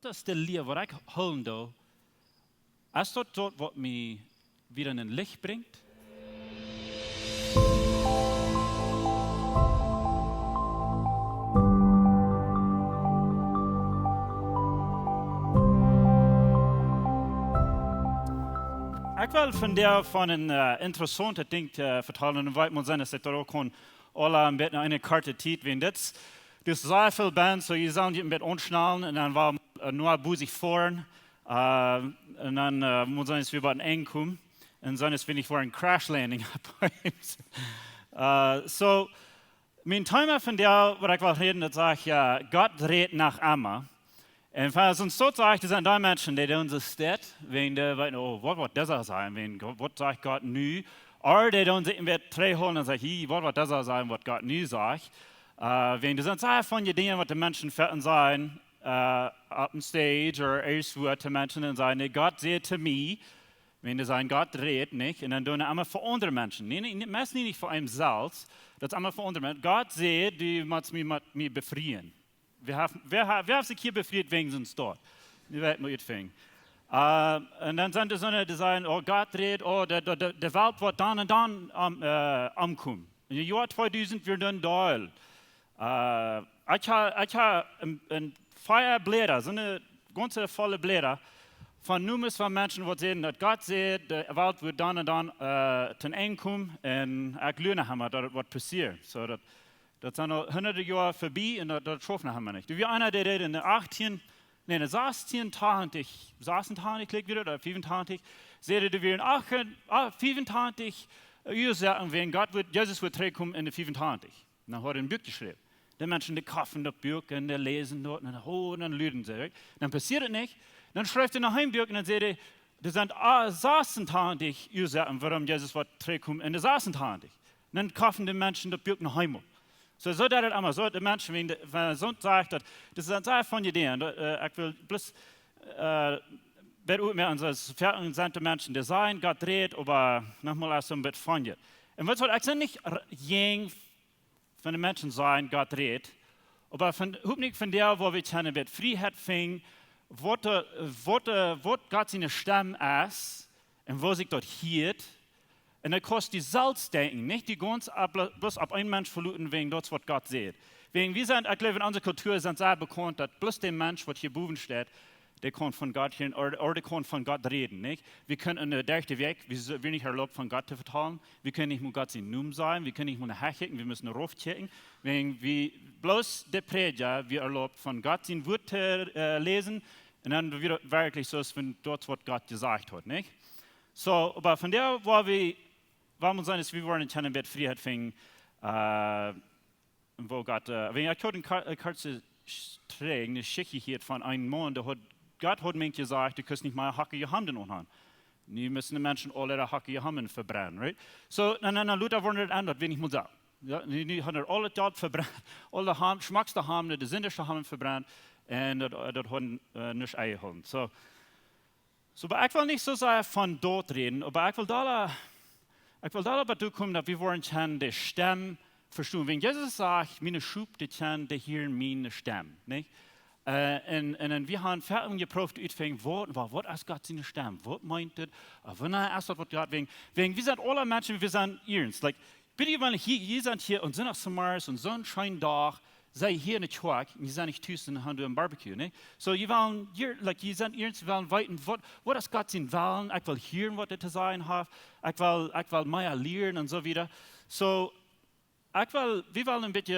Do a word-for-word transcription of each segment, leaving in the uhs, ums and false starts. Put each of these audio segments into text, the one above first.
es de Lia waut ekj hoolen doo, es daut daut waut mie wada en Licht brinjt? Ekj well vondoag von een, äh, interessauntet Dinkj, äh, vetalen. Un weet mau sennen, daut daut uk kaun aula een bät en eene korte Tiet, wiels dit, dit es sea väl bie, soo jie sellen junt een bät aunschnauwen un dan woa, äh, no Bus foaren. Äh, un dan, äh, mott sennen, daut wie bie een Enj komen. Un sennen, daut wie nich fa een Crash Landing haben. Äh, soo, mien Thema vondoag, waut ekj well räden, daut sajcht, jo, Gott rät noch emma. Un wan wie soo sajen, doa sent dee Menschen, dee doonen soo stell, wan dee weeten, oh, waut woat daut sajen, wan Gott, waut sajcht Gott nu? Ooda dee doonen sikj een bät trigjhoolen un sajen, hey, waut woat daut sajen, waut Gott nu sajcht? Äh, wan doa sent sea von dee Dinja, waut de Menschen vetalen, äh, opp een Stage ooda irjentwua to Menschen un sajen, nä, Gott säd to mie, wan dee sajen, Gott rät nich, un dan doonen see emma fa aundre Menschen. Nä, nä, nä, meist nich fa an selfst, daut es emma fa aundre Menschen. Gott säd, du motst mie, mott mie befrieen. Wäa haft, wäa ha-, wäa haft sikj hia befriet wäajen soon Staut? Nu weet mau utfinjen. Äh, un dan sent doa soone, dee sajen, oh, Gott rät, oh, de, de, de, de Welt woat dan un dan om, äh, omkomen. Em Joa tweedusent woat dan doll. Äh, ekj ha, ekj ha een, een Fia Bläda, soone gaunze volle Bläda, von Nomes von Menschen, waut säden, daut Gott säd, de Welt woat dan un dan, äh, to een Enj komen, un ekj lua noch emma, daut et woat passieren. Soo, daut, daut sent aul hundade Joa verbie un daut, daut schauft noch emma nich. Doa wia eena, dee räd en de achtieen, nä, en de sastieen tachentich, sastieen tachentich, jlikj wia daut, ooda fiefuntachentich, säd hee, doa wieren achtieen, ah, fiefuntachentich Uasoaken, wan Gott woat, Jesus woat trigjkomen en de fiefuntachentich. Dan haud hee een Buak jeschräwen. De Menschen, dee koften daut Buak un dee läsen daut un, oh, un dan luaden see, right? Dan passieed et nich. Dan schreef hee noch een Buak un dan säd hee, doa sent, ah, sasuntachentich Uasoaken, wuarom Jesus woat trigjkomen en de sasuntachentich. Dan koften de Menschen daut Buak noch eemol. Soo, soo deed et emma, soo de Menschen, wan de, wan soont sajcht daut, daut sent sea von dee Dinja, daut, äh, ekj well bloos, äh, bät utmoaken, soo, es väl sent de Menschen, dee sajen, Gott rät, oba noch mau es soon bät von je. Un weetst waut, ekj sie nich r-, jäajen wan de Menschen sajen, Gott rät. Oba von, hop ekj vondoag, woo wie kjennen bät Frieheit finjen, waut de, waut de, waut Gott siene Stemm es, un woo sikj daut hieet. Un daut kost die selfst denkjen, nich die gaunz opp, bloos opp een Mensch veloten, wäajen daut es waut Gott sajcht. Wäajen wie sent, ekj jleew, en onse Kultua sent see bekaunt, daut bloos de Mensch, waut hia bowen steit, dee kaun von Gott hieren, ooda, ooda dee kaun von Gott räden, nich? Wie kjennen en de Dach de Wäakj, wie se-, wie nich erlaubt von Gott to vetalen. Wie kjennen nich mol Gott sienen Nomen sajen. Wie kjennen nich mol no Hecht kjikjen. Wie motten rauf kjikjen. Wan wie bloos de Prädja, wie erlaubt von Gott sien Wuat to, äh, läsen. Un dan wia daut werkjlich soo, aus wan daut waut Gott jesajcht haud, nich? Soo, oba vondoag, woo wie, woo wie sennen, es wie woaren kjennen bät Frieheit finjen, äh, woo Gott, äh, wan ekj haud een ka-, äh, korte Sch-, Sträak, eene Jeschicht hia von een Maun, dee haud, Gott haud mie jesajcht, du kaust nich mea hackje Hamden aunhaben. Nu motten de Menschen aule äare hackje Hamden vebrennen, right? Soo, dan, dan, dan lota woaren et aun, daut wia nich mol soo. Jo, nu, nu haben see aul daut Jelt vebrennt, aule Ham-, schmockste Hamden, de sindische Hamden vebrennt, un daut, äh, daut haud, äh, nuscht aunjehoolen. Soo, Soo, oba ekj well nich soo sea von daut räden, oba ekj well doa, ekj well doa bie komen, daut wie woaren kjennen de Stemm vestonen. Wan Jesus sajcht, miene Schop, dee kjennen, dee hieren miene Stemm, nich? Äh, un, un, un wie haben väl jeprooft uttofinjen, waut, waut, waut es Gott siene Stemm? Waut meent daut? Äh, wanea es daut waut Gott, wan, wan, wie sent aule Menschen, wie sent earnst. Like, bitte, wan jie, jie sent hia un sent noch Samaris un soon scheenen Dach, sie hia en de Kjoakj, un jie sent nich tus un haben een Barbecue, nä? Soo, jie wellen hia, like, jie sent hia, jie wellen weeten, waut, waut es Gott sien Wellen? Ekj well hieren, waut hee to sajen haft. Ekj well, ekj well mea lieren un soo wieda. Soo, ekj well, wie wellen een bät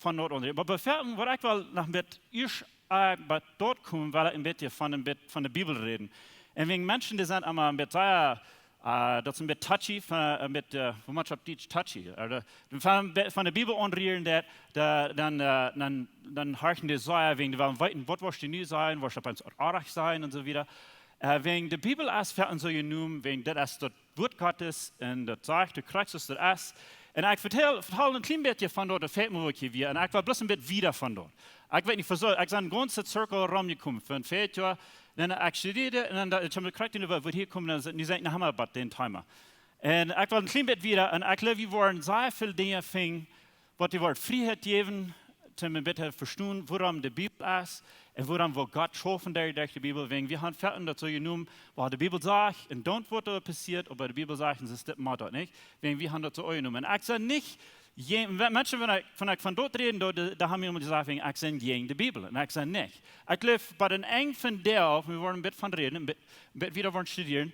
von daut aunräden. Oba befäa, waut ekj well noch een bät ieescht, äh, bie daut komen, well ekj een bät von, een bät von de Bibel räden. Un wan Menschen, dee sent emma een bät sea, äh, daut es een bät touchy, von, een bät, äh, woo mau opp Dietsch touchy. Äh, de, de von, von de Bibel aunrieren, daut, de, dan, äh, dan, dan horchen dee sea, wan dee wellen weeten, waut woascht du nu sajen, woascht du opp eemol oajch sennen un soo wieda. Äh, wan de Bibel es fa ons soo jenomen, wan daut es daut Wuat Gottes un daut sajcht, du kjrichst, waut daut es. Un ekj vetal, vetal een kjlien bät von daut, daut fält mie, woo ekj hia wia. Un ekj well bloos een bät wieda von daut. Ekj weet nich, woo soo, ekj sie een gaunzen Zirkel romjekomen, von vea Joa, dan ekj studieed, un dan, daut, ekj kjrieech de Kjoakj, woo ekj hia kjeem, dan, nu sie ekj noch emol bie daut Thema. Un ekj well een kjlien bät wieda, un ekj jleew, wie woaren sea väl Dinja finjen, waut die woat Frieheit jäwen, toom een bät vestonen, wuarom de Bibel es un wuarom, woo Gott schaufen deed derch de Bibel. Wäajen wie haben foaken daut soo jenomen, woo de Bibel sajcht, un dan woat daut passieet, oba de Bibel sajcht, un see stimmt mau daut nich. Wäajen wie haben daut soo aunjenomen. Un ekj sie nich, je, we-, Menschen, wan ekj, wan ekj von daut räden doo, dee, dee haben mie emma jesajcht, wäajen ekj sie jäajen de Bibel. Un ekj sie nich. Ekj jleew, bie dän Enj von Deel, wie woaren een bät von räden, een bät, een bät wieda woaren studieren,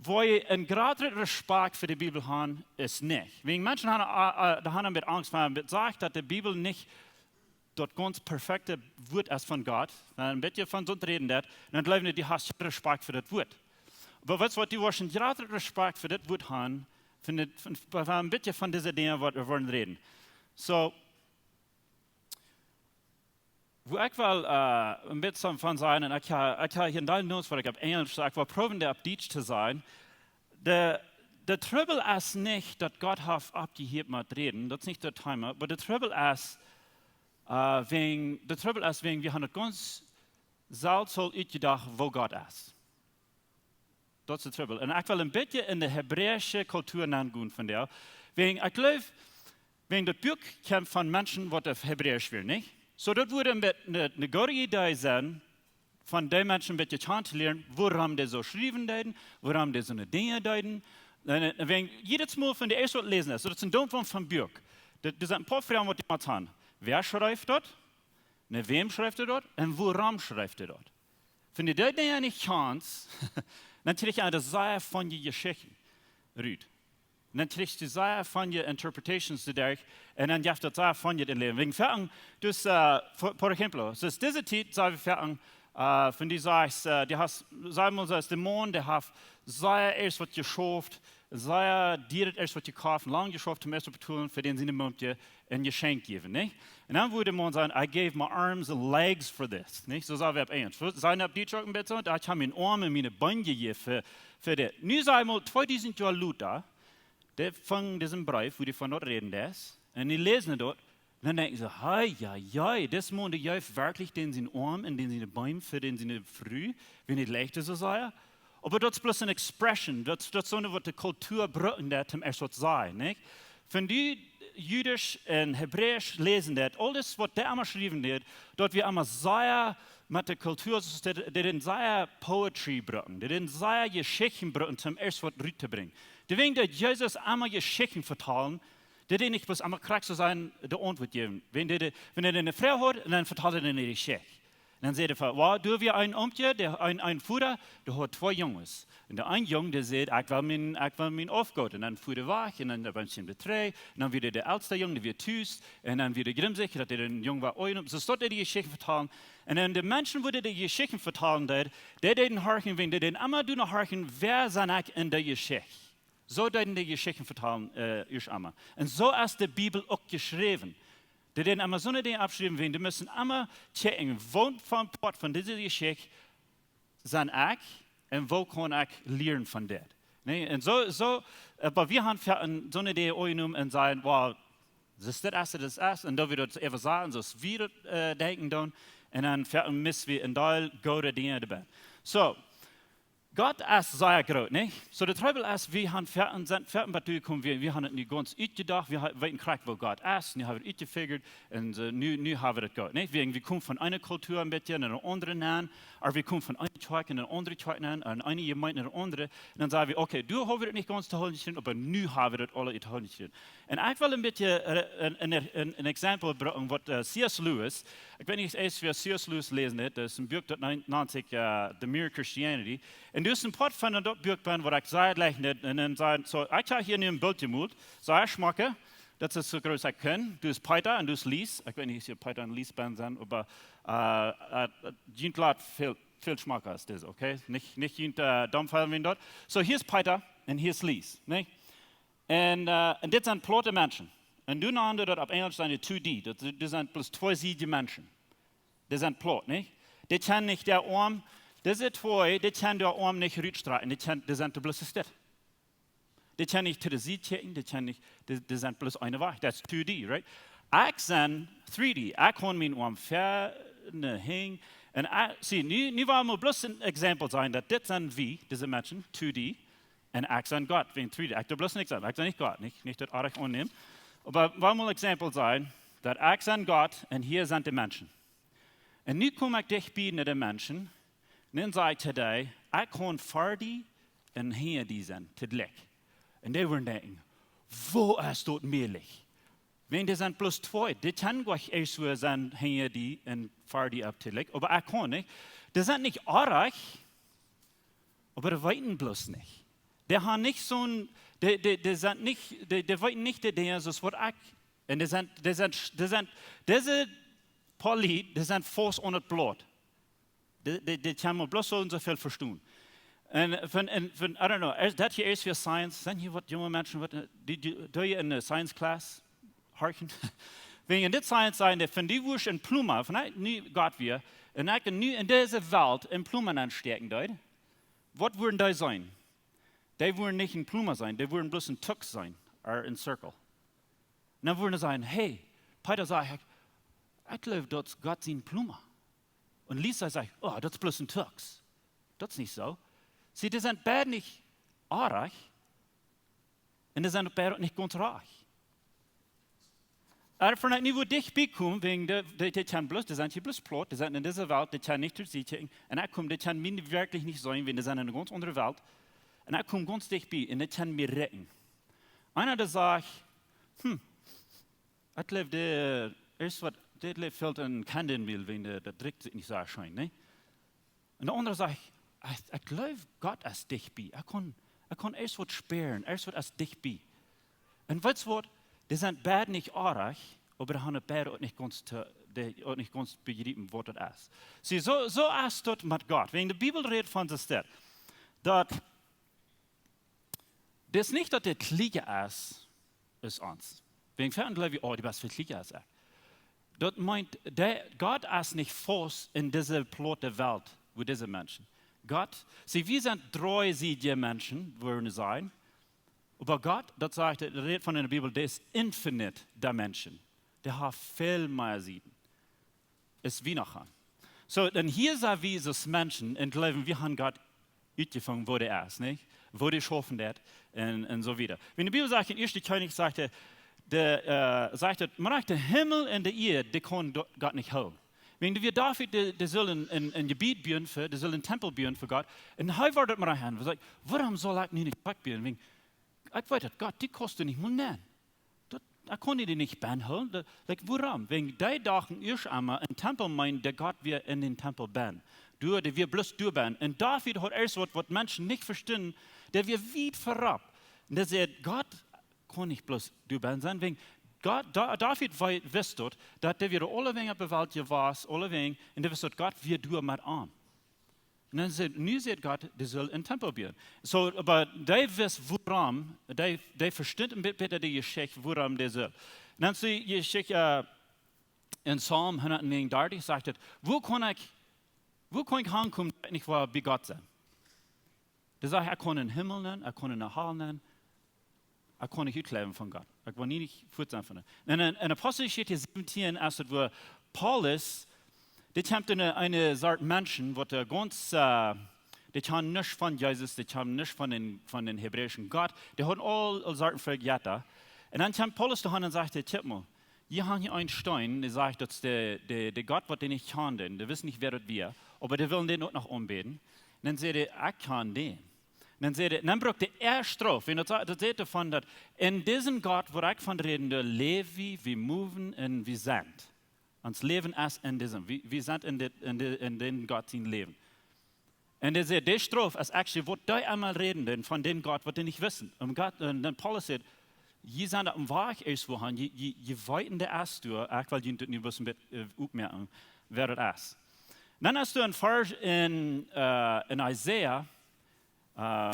woo jie een jratren Respakjt fa de Bibel haben, es nich. Wäajen Menschen haben, äh, äh, dee haben een bät Angst, wan eena sajcht, daut de Bibel nich daut gaunz perfekte Wuat es von Gott, wan een bät von soont räden deit, dan jleewen dee, dee haben Respakjt fa daut Wuat. Oba weetst waut, dee woaren jratren Respakjt fa daut Wuat haben, von daut, von, von een bät von dise Dinja, waut wie woaren räden. Soo, woo ekj well, äh, een bät von sajen, un ekj ha, ekj ha hia een deel Notes, waut ekj opp Enjlisch, soo ekj well proowen, dee opp Dietsch to sajen. De, de Trubbel es nich, daut Gott haft oppjehieet met räden, daut es nich daut Thema, oba de Trubbel es, äh, wäajen, de Trubbel es, wäajen wie haben daut gaunz selfst aul utjedocht, woo Gott es. Daut es de Trubbel. Un ekj well een bät en de hebräische Kultua nengonen von dee. Wäajen, ekj jleew, wäajen daut Buak kjemt von Menschen, waut opp Hebräisch wieren, nich? Soo, daut wudd een bät eene, eene goode Idee sennen, von dee Menschen een bät kjanen to lieren, wuarom dee soo schriewen deeden, wuarom dee soone Dinja deeden. Un, un wäajen jiedet Mol von de ieeschte waut läsen es, daut es een Deel von, von Buak. Daut, doa sent een poa Froagen, waut jie motten haben. Wäa schrift daut? No wäm schrift hee daut? Un wuarom schrift hee daut? Wan du dee Dinja nich kjanst, dan kjrichst du sea von dee Jeschichten rut. Un dan kjrichst du sea von dee Interpretations doaderch. Un dan jeft daut sea von dee em Läwen. Wäajen foaken, dus, äh, for, for example, soo es dise Tiet, saj wie foaken, äh, wan du sajchst, äh, dee haft, saj mol, soo es de Maun, dee haft sea ieescht waut jeschauft, sea dia ieescht waut jekoft, lang jeschauft, toom ieescht opp betolen, fa dän siene Mumkje een Jeschenkj jäwen, nich? Un dan wudd de Maun sajen, "I gave my arms and legs for this," nich? Soo saj wie opp Enjlisch. Soo, saj wie opp Dietsch uk een bät soo, daut ekj hab mienen Oarm un miene Been jejäft fa, fa dit. Nu saj wie mol tweedusent Joa lota, dee fangen disen Breef, woo dee von daut räden es, un dee läsen daut, un dan denkjen see, "Hei, jo, jo, dis Maun, dee jeef werkjlich dän sienen Oarm un dän siene Been fa dän siene Fru, wan nich leicht es, soo saj ekj." Oba daut es bloos eene Expression, daut, daut es soone, waut de Kultua brukt, daut toom ieescht waut sajen, nich? Wan du Judisch un Hebräisch läsen deist, aules waut dee emma schriewen deed, daut wia emma sea met de Kultua, soo aus dee, dee deeden sea poetry brucken, dee deeden sea Jeschichten brucken, toom ieescht waut rut to brinjen. Doawäajen deed Jesus emma Jeschichten vetalen, dee deed nich bloos emma krakjt soo sennen de Auntwuat jäwen. Wan dee, dee, wan hee eene Froag haud, un dan vetald hee eene Jeschicht. Dan säd hee, well, doa wia een Omkje, dee, een, een Voda, dee haud twee Junges. Un de een Jung, dee säd, "Ekj well mien, ekj well mien Aufgoot." Un dan fua dee wajch, un dan wia hee bie de Trei, un dan wia de elsta Jung, dee wia tus, un dan wia dee jrimsich, daut dee dän Jung wea oajen. Soo es daut, dee Jeschichten vetalen. Un dan de Menschen, woo dee Jeschichten vetalen deed, dee deeden horchen, wan dee deeden emma doonen horchen, wäa sie ekj en dee Jeschicht. Soo deeden dee Jeschichten vetalen, äh, ieescht emma. Un soo es de Bibel uk jeschräwen. Dee deeden emma soone Dinja oppschriewen, wan dee musten emma checken, waut fa een Poat von dise Jeschicht sie ekj un waut kaun ekj lieren von dit. Nä? Un soo, soo, äh, oba wie haben fa een, soone Idee aunjenomen un sajen, well, daut es dit, daut es dit, un daut wie daut äwa sajen, soo aus wie daut, äh, denkjen doonen. Un dan fa een misse wie een Deel goode Dinja doabie. Soo, Gott es sea groot, nich? Soo, de Trubbel es, wie haben fa een, sent fa een Batu jekomen, wie, wie haben daut nu gaunz utjedocht, wie ha-, weeten krakjt, woo Gott es, nu haben wie daut utjefigurt, un soo, nu, nu haben wie daut goot, nich? Wie, wie komen von eene Kultua een bät en eene aundre nenn, ooda wie komen von eene Kjoakj en eene aundre Kjoakj nenn, en eene Jemeent en eene aundre, un dan sajen wie, "Okay, doa haben wie daut nich gaunz to Hoop jekjräajen, oba nu haben wie daut aule to Hoop jekjräajen." Un ekj well een bät, äh, een, een, een, een Exempel brucken, waut, äh, C S Lewis, ekj weet nich, aus jie C S Lewis läsen, daut es een Buak, daut nan-, nant sikj, äh, The Mere Christianity. Un doa es een Poat von daut Buak benn, waut ekj sea jlikj, un dan sajcht, soo, ekj hab hia nu een Bilt jemolt, soo ekj schmakj, daut es soo groot aus ekj kaun, doa es Peeta un doa es Lies, ekj weet nich, aus jie Peeta un Lies benn sent, oba, äh, äh, junt lat väl, väl schmakja aus dit, okay? Nich, nich junt, äh, domm feelen wan daut. Soo, hia es Peeta un hia es Lies, nä? Un, äh, un dit sent plaute Menschen. Un du nannst daut opp Enjlisch sent dee two D. Daut, daut sent bloos tweesiedje Menschen. Dee sent plaut, nich? Dee kjennen nich dän Oarm, dise twee, dee kjennen dän Oarm nich rutstrakjen. Dee kjennen, dee sent bloos soo. Dee kjennen nich to de Sied kjikjen, dee kjennen nich, dee, dee sent bloos eene Wajch. That's two D, right? Ekj sie three D. Ekj kaun mienen Oarm ver-, no hinjen. Un ekj, see, nu, nu well wie bloos een Exempel sajen, daut dit sent wie, dise Menschen, two D, un ekj sie Gott, wäajen three D. Ekj doo bloos een Exempel. Ekj sie nich Gott, nich, nich daut oajch aunnämen. Oba well wie een Exempel sajen, daut ekj sie Gott un hia sent de Menschen. Un nu kom ekj dicht bie no de Menschen, un dan saj ekj to dee, ekj kaun ver die un hinja die sennen toojlikj. Un dee wudden denkjen, woo es daut mäajlich? Wan dee sent bloos twee, dee kjennen jlikj eent sennen hinja die un ver die uk toojlikj, oba ekj kaun nich. Dee sent nich oajch, oba dee weeten bloos nich. Dee haben nich soon, dee, dee, dee sent nich, dee, dee weeten nich de Dinja soo aus waut ekj. Un dee sent, dee sent, dee sent, dise poa Lied, dee sent faust aun daut Blaut. Dee, dee, dee kjennen mau bloos soo un soo väl vestonen. Un von, un von, I don't know, es daut hia es fa science, sent hia waut junge Menschen, waut, äh, dee, dee, dee en de science class horchen? Wäajen dit science sajen, daut wan du wurscht een Plumber, wan ekj nu Gott wia, un ekj nu en dise Welt een Plumber aunstäakjen deed, waut wudden dee sennen? Dee wudden nich een Plumber sennen, dee wudden bloos een Tuks sennen, ooda een Zirkel. Un dan wudden see sajen, hey, Peter sajcht, ekj, ekj jleew daut es Gott sien Plumber. Un Lisa sajcht, oh, daut es bloos een Tuks. Daut es nich soo. See, dee sent beid nich oajch. Un dee sent beid uk nich gaunz rajcht. Oba von nu woo dicht bie ekj kom, wäajen dee, dee, dee kjennen bloos, dee sent hia bloos Plaut, dee sent en dise Welt, dee kjennen nich to sikj kjikjen. Un ekj kom, dee kjennen mie werkjlich nich seenen, wäajen dee sent en eene gaunz aundre Welt. Un ekj kom gaunz dicht bie, un dee kjennen mie rieekjen. Eena dee sajcht, hm, ekj jleew, dee, es waut, dee jleew fält een Kandel, wäajen dee, daut rikjt sikj nich soo scheen, nä? Un de aundra sajcht, ekj, ekj jleew, Gott es dicht bie. Ekj kaun, ekj kaun eent waut spieren, eent waut es dicht bie. Un weetst waut? Dee sent beid nich oajch, oba dee haben beid uk nich gaunz to, dee uk nich gaunz bejriepen, waut daut es. See, soo, soo es daut met Gott. Wäajen de Bibel rät von de Städ, daut daut es nich daut dee kjlieekja es aus ons. Wäajen väl jleew wie, oh, du best väl kjlieekja aus ekj. Daut meent, dee, Gott es nich faust en dise plaute Welt, woo dise Menschen. Gott, see, wie sent dreesiedje Menschen, woo wie sajen. Oba Gott, daut sajcht, daut rät von en de Bibel, dee es infinite dimension. Dee haft väl mea Sieden. Es wie noch aun. Soo, dan hia sent wie soo aus Menschen un jleewen, wie haben Gott utjefungen, woo dee es, nich? Woo dee schaufen deed un, un soo wieda. Wan de Bibel sajcht, en Ieeschte Kjennichs sajcht, dee, dee, äh, sajcht daut, mau de Himmel un de Ieed, dee kaun do-, Gott nich hoolen. Wäajen dee wia David, dee, dee sull een, een, een Jebied buen fa, dee sull een Tempel buen fa Gott. Un hee wort daut mau aun. Wie sajen, wuarom saul ekj nu nich Gott buen? Wäajen, ekj weet daut, Gott, dee kaust du nich mol nämen. Daut, ekj kaun dee nich benn hoolen. Daut, like, wuarom? Wäajen dee dochten ieescht emol, een Tempel meent, daut Gott wia en dän Tempel benn. Doa, dee wia bloos doa benn. Un David haud ieescht waut, waut Menschen nich vestunden, dee wia wiet verropp. Un dee säd, Gott kaun nich bloos doa benn sennen. Wäajen Gott, Da-, David wei-, wist daut, daut dee wia aulewäajen opp de Welt jewast, aulewäajen, un dee wist daut Gott wia doa met am. Un dan säd, nu sajcht Gott, dee sull een Tempel buen. Soo, oba dee wist wuarom, dee, dee vestunt een bät bäta de Jeschicht, wuarom dee sull. Un dan sajcht de Jeschicht, äh, en Psalm hundatnegenundartich sajcht et, woo kaun ekj, woo kaun ekj hankomen, daut ekj nich woa bie Gott sennen? Dee sajcht, ekj kaun en Himmel nenn, ekj kaun en de Hal nenn, ekj kaun nich utkjliewen von Gott. Ekj woa nie nich fuat sennen von am. Un en, en Aposteljeschicht säwentieen, aus et wua Paulus, dee kjemt en eene, eene Sort Menschen, waut, äh, gaunz, äh, dee kjanen nuscht von Jesus, dee kjanen nuscht von dän, von dän hebräischen Gott, dee hauden aul, aul Sorten von Jetta. Un dan kjemt Paulus doa aun un sajcht, kjikj mol, hia hangt hia een Steen, dee sajcht, daut es de, de, de Gott, waut dee nich kjanen, dee wisten nich, wäa daut wia, oba dee wullen dän uk noch aunbäden. Un dan säd hee, ekj kjan dän. Dan säd hee, dan brukt hee ea Strof. Un daut sa-, daut sajcht doavon daut en disen Gott, wua ekj von räden doo, läw wie, wie moven un wie sent. Ons Läwen es en disen. Wie, wie sent en dit, en de, en dän Gott sien Läwen. Un dee säd, dee Strof es actually waut dee emol räden deeden von dän Gott, waut dee nich wisten. Un Gott, un dan Paulus sajcht, jie sent oppem Wajch ieescht wua han, jie, jie, jie weeten dee es doa, ekj well junt daut nu bloos een bät, äh, oppmoaken, wäa daut es. Dan hast du een Varsch en, äh, en Jesaja, äh,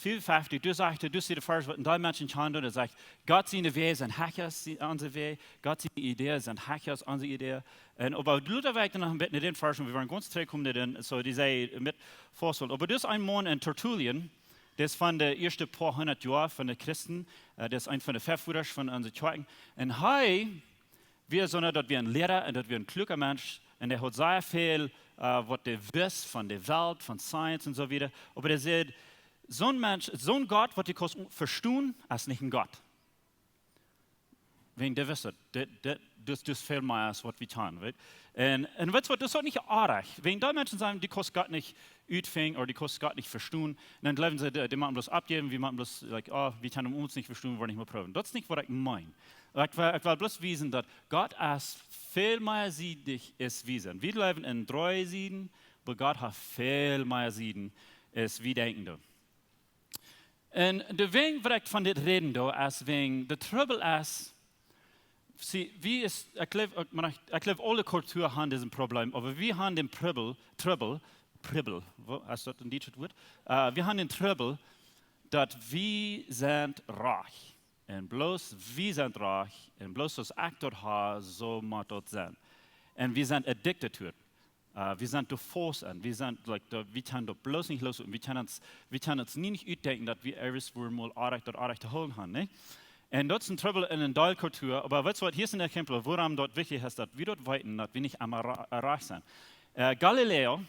vea un feftie, doa sajcht hee, doa es de Varsch, waut een Deel Menschen kjanen doonen, dee sajcht, Gott siene Wäaj sent hecha aus onse Wäaj, Gott siene Ideeen sent hecha aus onse Ideeen. Un oba Luther wajch noch een bät en dän Varsch, un wie woaren gaunz trigjkomen, dee dan, soo, dee säd met Vorschau. Oba doa es een Maun en Tertullian, dee es von de ieeschte poa hundat Joa von de Christen, äh, dee es een von de Väavodasch von onse Kjoakjen. Un hee, wia soo, daut wia een Liera un daut wia een kluaka Mensch. Un hee haud sea väl, äh, waut hee wist von de Welt, von Science un soo wieda. Oba hee säd, soon Mensch, soon Gott, waut du kaust vestonen, es nich een Gott. Wäajen dee wist daut, dee, dee, Dus, dus väl mea aus waut wie kjennen, weet? Un, un weetst waut, daut es uk nich oajch. Wan dee Menschen sajen, dee kaust Gott nich utfinjen, ooda dee kaust Gott nich vestonen, dan jleewen see, dee, dee motten bloos oppjäwen, wie motten bloos, like, oh, wie kjennen am ons nich vestonen, wie woaren nich mea proowen. Daut es nich waut ekj meen. Ekj well, ekj well bloos wiesen, daut Gott es väl mea siedig aus wie sent. Wie läwen en dree Sieden, oba Gott haft väl mea Sieden aus wie denkjen doonen. Un de Wäaj, waut ekj von dit räden doo, es wäajen de Trubbel es, see, wie es, ekj jleew, ekj, mau ekj, ekj jleew, aule Kulturen haben disen Problem, oba wie haben dän Trubbel, Trubbel, Trubbel, woo, es daut een dietschet Wuat? Äh, wie haben dän Trubbel, daut wie sent rajcht. Un bloos wie sent rajcht, un bloos aus ekj daut hab, soo mott daut sennen. Un wie sent addicted to it. Äh, wie sent doabennen, wie sent, like, doa, wie kjennen daut bloos nich loskomen. Wie kjennen ons, wie kjennen ons nie nich utdenkjen, daut wie irjentwua mol oajch, daut oajch to hoolen haben, nä? Un daut es een Trubbel en eene Deelkultua, oba weetst waut, hia es een Exempel, wuarom daut wichtich es, daut wie daut weeten, daut wie nich emma ra-, rajcht sent. Äh, Galileo,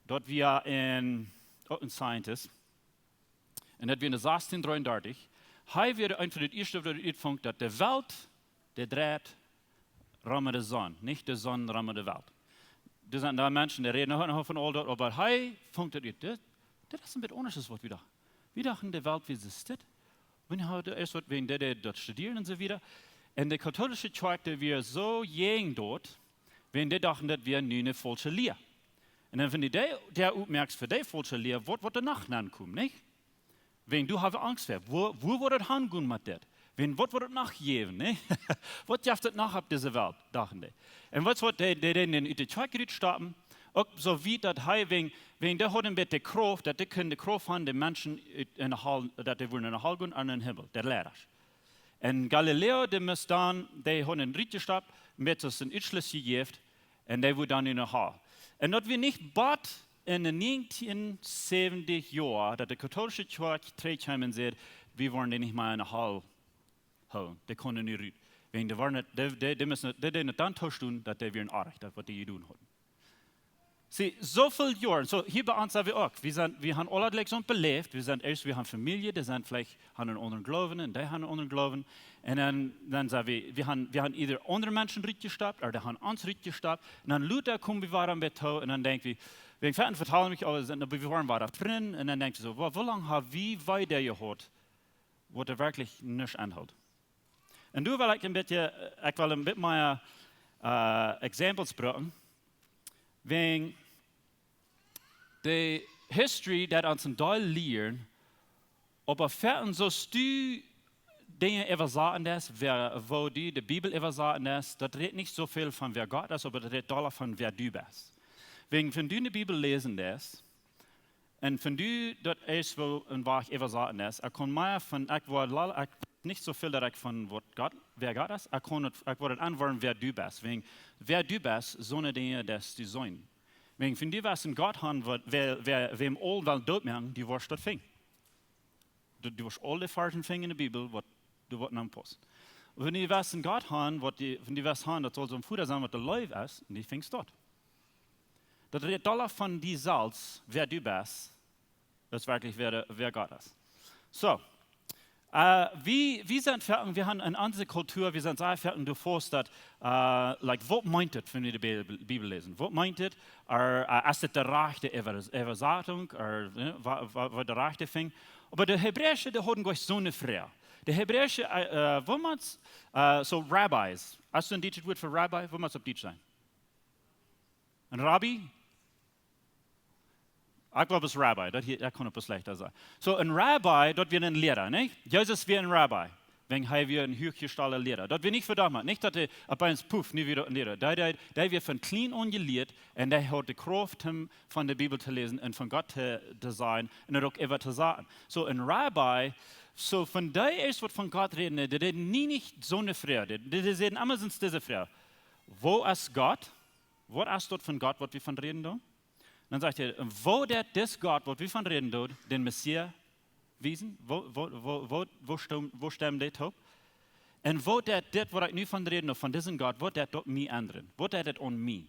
daut wia een, uk een Scientist, un daut wia en sastieen dreeundartich. Hee wia eena von de ieeschte, waut utfunk, daut de Welt, dee dreit rom de Sonn, nich de Sonn rom de Welt. Doa sent doa Menschen, dee räden noch von aul daut, oba hee funk daut ut. Dit, dit es een bät aundasch aus waut wie dochten. Wie dochten, de Welt wia soo stell. Wan hee doa ieescht waut, wan dee, dee daut studieren un soo wieda. Un de katoolische Kjoakj, dee wia soo jäajen daut, wan dee dochten, daut wia nu eene faulsche Lia. Un dan, wan dee, dee, dee oppmoakst fa dee faulsche Lia, waut, waut doa noch aunkomen, nich? Wan du hast Angst fa, woo, woo woat daut hangonen met dit? Wan, waut woat daut noch jäwen, nä? Waut jeft daut noch opp dise Welt, dochten dee. Un weetst waut, dee, dee deeden dän ut de Kjoakj rutstoppen, uk soo wiet daut hee, wan, wan dee hauden een bät Krauft, daut dee kunnen de Krauft von de Menschen ut, en de Hal, daut dee wudden en de Hal gonen aun dän Himmel, de Leida. Un Galileo, dee must dan, dee hauden am rutjestoppt, met soo een Utschluss jejäft, un dee wort dan en de Hal. Un daut wia nich bat en de 1970 Joa, daut de katoolische Kjoakj trigjkjeem un säd, wie woaren dee nich mea en de Hal hoolen. Dee kunnen nu rut. Wäajen dee woaren, dee, dee, dee musten, dee deeden dan toostonen, daut dee wieren oajch, daut waut dee jedonen hauden. See, soo väl Joaren. Soo, hia bie ons sent wie uk. Wie sent, wie haben aule jlikj soo beläft. Wie sent ieescht, wie haben Famielje, dee sent veleicht, haben eenen aundren Gloowen un dee haben eenen aundren Gloowen. Un dan, dan sent wie, wie haben, wie haben entweder aundre Menschen rutjestoppt, ooda dee haben ons rutjestoppt. Un dan lota komen wie wada bie too un dan denkj wie, wie haben vetalen nich, oba wie sent, wie woaren wada Frind. Un dan denkj wie soo, woo, woo lang hab wie wieda jehaut, waut doa werkjlich nuscht aunhelt? Un nu well ekj een bät, äh, ekj well een bät mea, äh, Examples brinjen. Wäajen de History, daut ons een Deel lieren, oba foaken soo aus du Dinja äwasaten deist, wäa, woo du de Bibel äwasaten deist, daut rät nich soo väl von wäa Gott es, oba daut rät dolla von wäa du best. Wäajen, wan du de Bibel läsen deist, un wan du daut ieescht woo een Wajch äwasaten es, ekj kaun mea von, ekj woa lal-, ekj, nich soo väl daut ekj von waut Gott, wäa Gott es, ekj kaun et, ekj woa et aunwoaren wäa du best. Wäajen wäa du best, soone Dinja deist du seenen. Wäajen wan du west een Gott haben, waut, wäa, wäa, wäm aul well dootmoaken, du woascht daut finjen. Du, du woascht aul de Varzen finjen en de Bibel, waut, du waut aunpaust. Wan du west een Gott haben, waut du, wan du west haben, daut saul soon Voda sennen, waut de Leew es, un du finjst daut. Daut rät dolla von die selfst, wäa du best, aus werkjlich wäa, wäa Gott es. Soo, äh, wie, wie sent foaken, wie haben en onse Kultua, wie sent sea foaken doavon daut, äh, like, waut meent et, wan wie de Bibel, Bibel läsen? Waut meent et? Ooda, äh, es et de rajchte Äwa-, Äwasatunk? Ooda, äh, waut, waut, waut de rajchte Dinj? Oba de Hebräische, dee hauden nich soone Froag. De Hebräische, äh, äh, woo meent, äh, soo Rabbis. Hast du een dietschet Wuat fa Rabbi? Woo meent et opp Dietsch sennen? Een Rabbi? Ekj jleew, daut es Rabbi, daut hia, daut kaun opp de Schlajchta sennen. Soo, een Rabbi, daut wia een Liera, nä? Jesus wia een Rabbi, wäajen hee wia een huachjestalda Liera. Daut wia nich fa doamols, nich daut hee opp eemol puff, nu wia hee een Liera. Dee, dee, dee wia von kjlien aun jelieet un dee haud de Krauft, om von de Bibel to läsen un von Gott to, to sennen un et uk äwa to sajen. Soo, een Rabbi, soo von dee es waut von Gott räden, dee, dee, dee nie nich soone Froag, dee, dee, dee säden emma soo dise Froag: Woo es Gott? Waut es daut von Gott, waut wie von räden doonen? Dan sajcht hee: Un woo deit dis Gott, waut wie von räden doonen, dän Messias wiesen? Woo, woo, woo, woo, woo stem-, woo stemt dit opp? Un woo deit dit, waut ekj nu von räden doo, von disen Gott, woo deit daut mie endren? Woo deit et aun mie?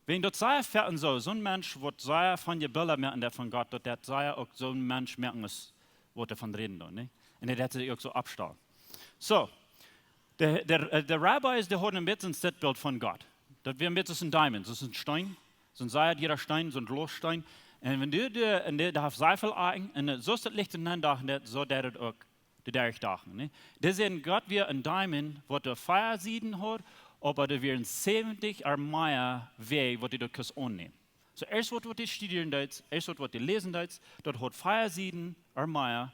Wäajen daut sea foaken soo, soon Mensch, waut sea von je Bilda moaken, daut von Gott, daut, daut sea uk soon Mensch moaken es, waut hee von räden deit, nä? Un daut deit sikj uk soo oppstalen. Soo, De, de, de Rabbis, dee hauden een bät een Städtbilt von Gott. Daut wia een bät aus een Diamond, aus een Steen, aus een sea diera Steen, aus een Glossteen. Un wan du, de, un dee, dee haft sea väl Aken, un soo aus daut Licht en dän Dach, un daut, soo deed et uk de Derchdachen, nä? Dee säden, Gott wia een Diamond, waut doa vea Sieden haud, oba doa wieren säwentich Armeen Wäaj, waut du daut kaust aunnämen. Soo, ieescht waut, waut du studieren deist, ieescht waut, waut du läsen deist, daut haud vea Sieden Armeen,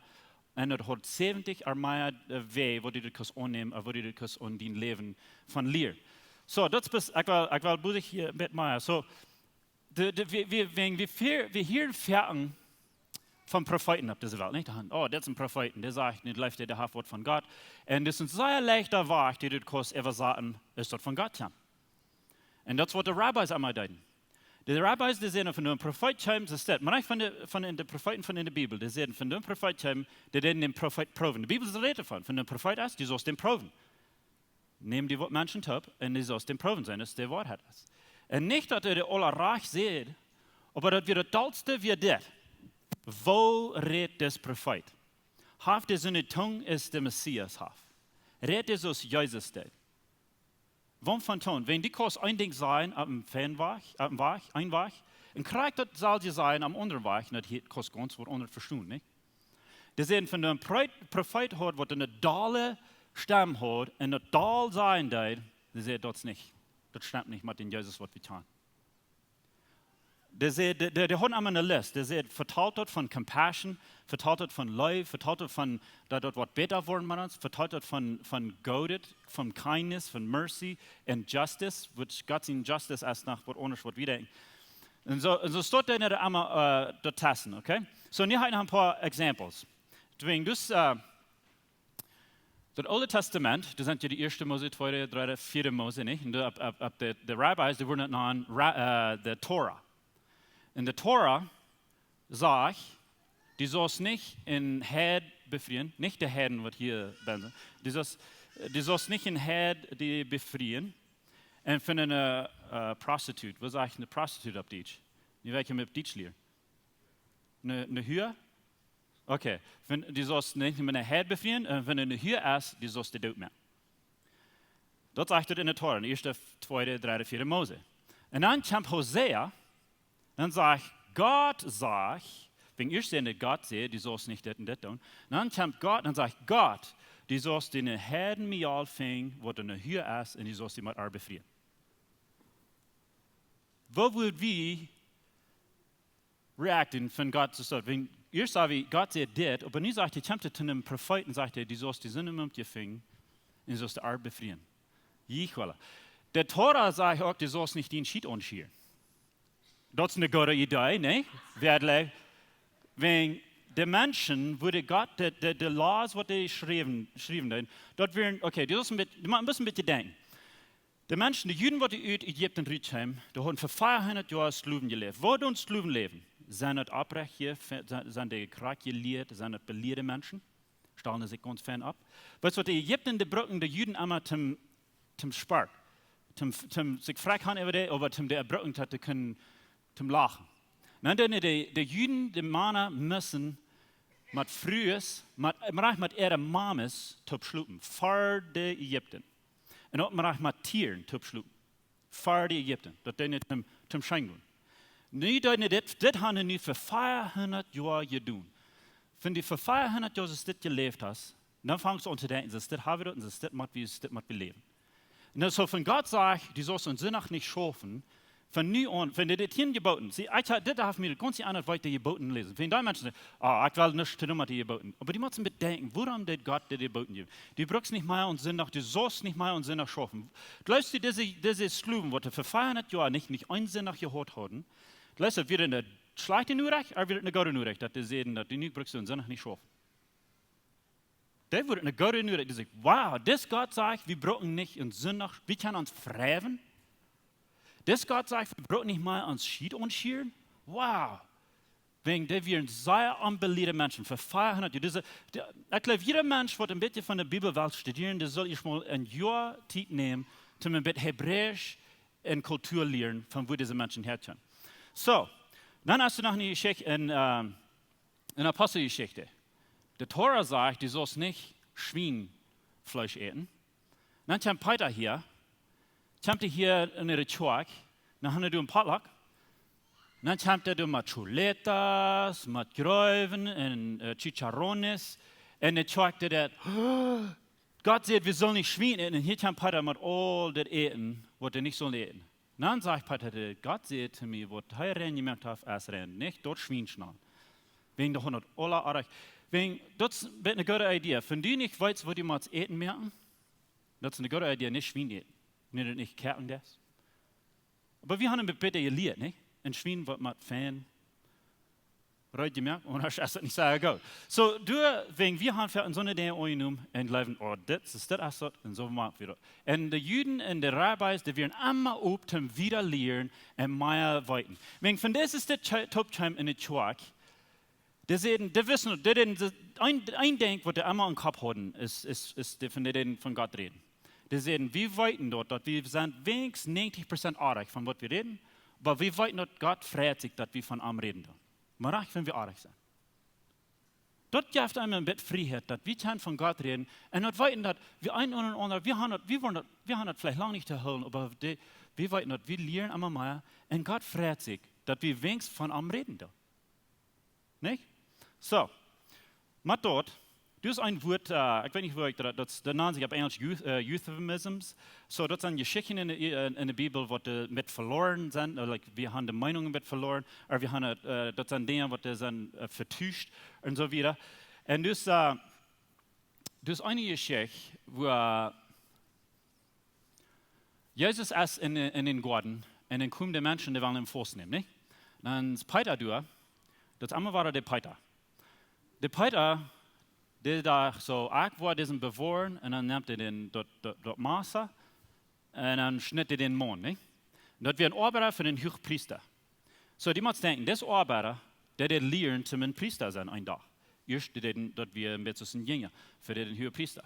un daut haud säwentich Armeen, äh, Wäaj, waut du daut kaust aunnämen, ooda waut du daut kaust aun dien Läwen von lieren. Soo, daut es, ekj well, ekj well bloos hia een bät mea. Soo, de, de, wie, wie, wie, wie, wie hieren foaken von Profeeten opp dise Welt, nich? Dan, oh, daut es een Profeet, dee sajcht, nich, leeft, dee haft waut von Gott. Un daut es een sea leichta Wajch, dee du kaust äwasaten, es daut von Gott kjemt. Un daut es waut de Rabbis emma deeden. De Rabbis, dee säden, wan een Profeet kjeem, soo steit, mau nich von de, von de Profeeten von enne Bibel, dee säden, wan een Profeet kjeem, dee deeden dän Profeet proowen. De Bibel rät doavon, wan een Profeet es, du saust dän proowen. Nemm die waut Menschen toop un du saust dän proowen seenen, aus dee Woarheit es. Un nich daut hee de aula rajcht säd, oba daut wia daut dollste wia dit. Woo rät dis Profeet? Haft dee soone Tung aus de Messias haft? Rät dee soo aus Jesus deed? Waut von Tung? Wan du kaust een Dinkj sajen opp een feinen Wajch, opp een Wajch, een Wajch, un krakjt daut saul je sajen opp een aundren Wajch, un daut hia kaust gaunz waut aundret vestonen, nich? Dee säden, wan een Pre-, Profeet haud, waut eene dolle Stemm haud, un daut doll sajen deed, dee säden, daut es nich, daut stemt nich met dän Jesus, waut wie kjanen. Dee säden, dee, dee, dee hauden emma eene List. Dee säden, vetalt daut von compassion, vetalt daut von love, vetalt daut von, daut daut woat bäta woaren met ons, vetalt daut von, von goodet, von kindness, von mercy un justice, which Gott sien justice es noch waut aundret, waut wie denkjen. Un soo, un soo steit dee emma, äh, daut testen, okay? Soo, nu hab ekj noch een poa examples. Doawäajen, dus, äh, daut Oole Testament, daut sent je de ieeschte Mose, tweede, dredde, vieede Mose, nich? Un de, opp, opp, opp de, de Rabbis, dee wudden daut nanen Ra-, äh, de Torah. Un de Torah sajcht, du saust nich een Heid befrieen, nich de Heiden, waut hia benne sent. Du saust, du saust nich een Heid die befrieen. Un von eene, äh, Prostitute, waut sajcht eene Prostitute opp Dietsch? Nu well ekj am opp Dietsch lieren. Eene, eene Hua? Okay. Wan, du saust nich met eene Heid befrieen, un wan eene Hua es, du saust dee doot moaken. Daut sajcht et enne Torah, enne ieeschte, tweede, dredde, vieede Mose. Un dan kjemt Hosea, dan sajcht Gott, sajcht, wan ieescht säd Gott, säd, du saust nich dit un dit doonen. Dan kjemt Gott, dan sajcht Gott, du saust dän Heiden Mejal finjen, waut eene Hua es, un du saust die met ar befrieen. Woo wudd wie reacten von Gott soo? Wan ieescht säd wie, Gott säd dit, oba nu sajcht hee, kjemt hee to eenen Profeet un sajcht hee, du saust die Sind om die finjen, un saust die ar befrieen. Jie wellen. De Torah sajcht uk, du saust nich dien Schiet aunschieren. Daut es eene goode Idee, nä? Werkjlich. Wan de Menschen, woo de Gott, de, de, de laws, waut hee schriewen, schriewen deed, daut wieren, okay, du motst een bät, du motst een bät denkjen. De Menschen, de Juden, waut ut Ägipten rutkjeemen, dee hauden fa veahundat Joa Sklowen jeläft. Woo doonen Sklowen läwen? Sent daut oprechte, sent, sent dee krakjt jelieet, sent daut beliede Menschen? Stalen dee sikj gaunz fein opp. Weetst waut, de Ägipten, dee bruckten de Juden emma toom, toom spotten, toom, toom sikj frakjt han äwa dee, oba toom dee brucken, daut dee kunnen toom lachen. Dan deeden de, de Juden, de Mana musten met Frues, met, mau rajcht met äare Mames toop schlopen, ver de Ägipten. Un uk mau rajcht met Tieren toop schlopen, ver de Ägipten. Daut deeden dee toom, toom scheen doonen. Nu deeden dee dit, dit han dee nu fa veahundat Joa jedonen. Wan du fa veahundat Joa soo dit jeläft hast, dan fangst du aun to denkjen, soo dit hab wie daut, un soo dit mott wie, dit mott wie läwen. Un soo wan Gott sajcht, du saust aum Sindach nich schaufen, von nu aun, wan dee dit hia jebooten, see, ekj ha, dit haft mie de gaunze Tiet aun, waut dee jebooten läsen. Wan dee Menschen sajen, ah, ekj well nuscht to doonen met dee jebooten. Oba du motst bedenkjen, wuarom deed Gott dee jebooten jäwen? Du brukst nich mea aum Sindach, du saust nich mea aum Sindach schaufen. Jleefst du, dise, dise Sklowen, waut fa veahundat Joa nich, nich een Sindach jehaut hauden, jleefst du, wia daut eene schlajchte Norecht, ooda wia daut eene goode Norecht, daut dee säden, daut du nu brukst aum Sindach nich schaufen? Daut wia eene goode Norecht. Dee säden, wow, dis Gott sajcht, wie brucken nich aum Sindach, wie kjennen ons freien. Dis Gott sajcht, wie brucken nich mea ons Schiet aunschieren. Wow. Wäajen dee wieren sea onbeliede Menschen fa veahundat Joa. Dise, dee, ekj jleew, jieda Mensch, waut een bät von de Bibel well studieren, dee saul ieescht mol een Joa Tiet nämen, om een bät Hebräisch un Kultua lieren, von wua dise Menschen häakjeemen. Soo, dan hast du noch eene Jeschicht en, ähm, en Aposteljeschicht. De Torah sajcht, du saust nich Schwienfleesch äten. Dan kjemt Peeta hia, kjemt hee hia enne Kjoakj, dan haft hee doa een Potluck. Dan kjemt hee doa met Chuletas, met Gruwen un äh, Chicharrones. Un de Kjoakj deed daut: Gott sajcht, wie sellen nich Schwien äten. Un hia kjemt Peeta met aul daut Äten, waut wie nich sellen äten. Dan sajcht Peeta: Gott säd to mie, waut hee rein jemoakt haft, es rein, nich daut Schwienschnal. Wäajen daut haft aula oajch. Wäajen, daut es eene goode Idee. Wan du nich weetst, waut du motst äten moaken, daut es eene goode Idee, nich Schwien äten. Wan du nich koaken deist. Oba wie haben een bät jelieet, nich? Een Schwien, waut mott fein rein jemoakt, un daut es nich soo goot. Soo, du, wäajen wie haben fa soone Dinja aunjenomen un jleewen, oh, dit es, dit es daut, un soo moak wie daut. Un de Juden un de Rabbis, dee wieren emma op toom wieda lieren un mea weeten. Wäajen von dit es dit Tje-, Topchem enne Kjoakj. Dee säden, dee wisten, dee deeden, dee, een, een Dinkj, waut dee emma em Kopp hauden, es, es, es dee von, dee deeden von Gott räden. Dee säden, wie weeten daut, daut wie sent weens negentig Prozent oajch von waut wie räden, oba wie weeten, daut Gott freit sikj, daut wie von am räden doonen. Mau rajcht, wan wie oajch sent. Daut jeft eenem een bät Frieheit, daut wie kjennen von Gott räden un daut weeten, daut wie een un aundre, wie haben daut, wie woaren daut, wie haben daut veleicht lang nich to hoolen, oba dee, wie weeten, daut wie lieren emma mea un Gott freit sikj, daut wie weens von am räden doonen. Nich? Soo, met daut, daut es een Wuat, äh, ekj weet nich, woo ekj daut, daut, daut nant sikj opp Enjelsch youth, äh, euphemisms. Soo, daut sent Jeschichten enne, äh, enne Bibel, waut äh, met veloaren sent, äh, like, wie haben de Meenungen met veloaren, ooda wie haben, äh, daut sent Dinja, waut äh, sent äh, vetuscht un soo wieda. Un daut es, äh, daut es eene Jeschicht, wua äh, Jesus es en, en dän Goaden un dan komen de Menschen, dee wellen am faustnämen, nich? Dan es Peeta doa, daut es emma wada de Peeta. De Peeta, dee docht soo: Ekj woa disen bewoaren, un dan nemt hee dän, daut, daut, daut Massa, un dan schnitt hee dän Maun, nich? Un daut wia een Oabeida fa dän Huagpriesta. Soo, du motst denkjen, dis Oabeida, dee deed lieren toom een Priesta sennen een Dach. Ieescht deed hee, daut wia een bät soo aus een Jinja, fa dän Huagpriesta.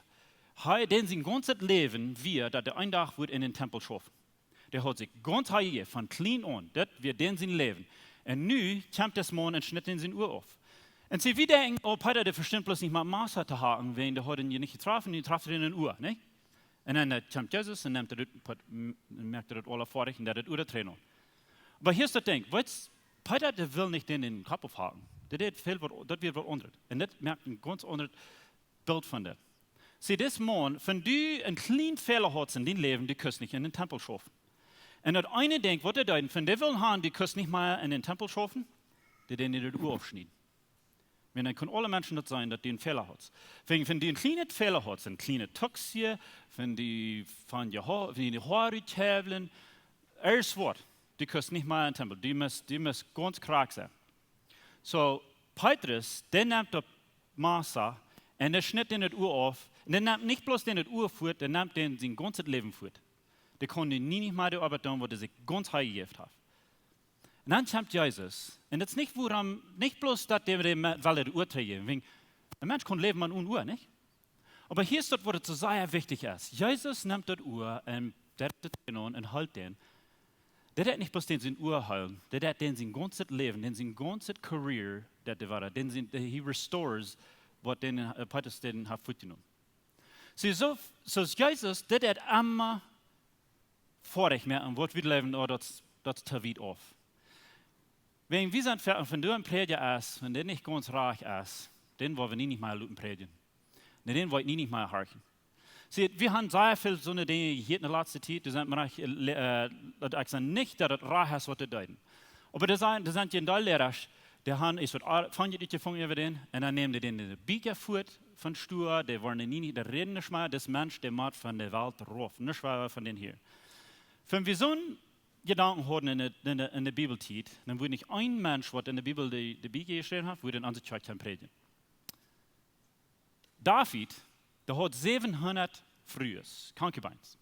Hee deed sien gaunzet Läwen wia, daut hee een Dach wudd en dän Tempel schaufen. Dee haud sikj gaunz hanjejäft, von kjlien aun, daut wia dän sien Läwen. Un nu kjemt dis Maun un schnitt am sien Ua auf. Un see, wie denkjen, oh, Peeta, dee vesteit bloos nich mea Massa to hacken, wäajen dee haud am je nich jetroffen, nu trafft hee am en daut Ua, nich? Un dan äh, kjemt Jesus un nemt daut, put-, m-, moakt daut aula foadich un deit daut Ua trigj aun. Oba hia es daut Dinkj, weetst, Peeta, dee well nich dän dän Kopp aufhacken. Dee deed väl waut, daut wia waut aundret. Un daut moakt een gaunz aundret Bilt von dit. See, dis Maun, wan du een kjlien Fäla hast en dien Läwen, du kaust nich en dän Tempel schaufen. Un daut eene Dinkj, waut dee deeden, wan dee wullen haben, du kaust nich mea en dän Tempel schaufen, dee deeden die daut Ua aufschnieden. Wiels dan kunnen aule Menschen daut seenen, daut du een Fäla hast. Wan, wan du een kjlienen Fäla hast, een kjlienet Tuksje, wan du von je Hoa-, wan du de Hoa rutkjäwlen, aules waut, du kaust nich mea en dän Tempel, du motst, du motst gaunz krakjt sennen. Soo, Petrus, dee nemt daut Massa un dee schnitt am daut Ua auf. Un dee nemt nich bloos am daut Ua fuat, dee nemt am sien gaunzet Läwen fuat. Dee kaun nu nie nich mea de Oabeit doonen, waut hee sikj gaunz hanjejäft haft. Un dan kjemt Jesus. Un daut es nich, wuarom, nich bloos daut dee, dee me-, well daut Ua trigj jäwen. Wiels een Mensch kaun läwen met een Ua, nich? Oba hia es daut, waut soo sea wichtich es. Jesus nemt daut Ua un deit daut aun un heelt dän. Dee deit nich bloos dän sien Ua heelen, dee deit dän sien gaunzet Läwen, dän sien gaunzet career, deit dee wada, dän sien, dee, he restores waut dän, äh, Petrus dän haft fuatjenomen. See, soo, soo aus Jesus, dee deit emma foadich moaken, un waut wie jleewen, oh, daut, daut es too wiet auf. Wäajen wie sent ver-, wan du een Prädja best, wan dee nich gaunz rajcht es, dan woa wie am nich mea loten prädjen. Nä, dan woa ekj am nich mea horchen. See, wie haben sea väl soone Dinja jehieet enne latste Tiet, dee sent mau, äh, le-, äh, daut ekj saj nich, daut daut rajcht es, waut dee deeden. Oba doa sent, doa sent je een Deel Liera, dee haben eent waut a-, von je utjefungen äwa dän, un dan nämen dee dän enne Bieekja fuat von Stua, dee woaren nie, dee räden nich mea, dis Mensch, dee mott von de Welt rauf, nich mea von dän hia. Wan wie soone Jedanken hauden enne, enne, enne Bibeltiet, dan wudd nich een Mensch, waut enne Bibel de, de Bibel jeschräwen haft, wudd en onse Kjoakj kjennen prädjen. David, dee haud säwenhundat Frues, concubines.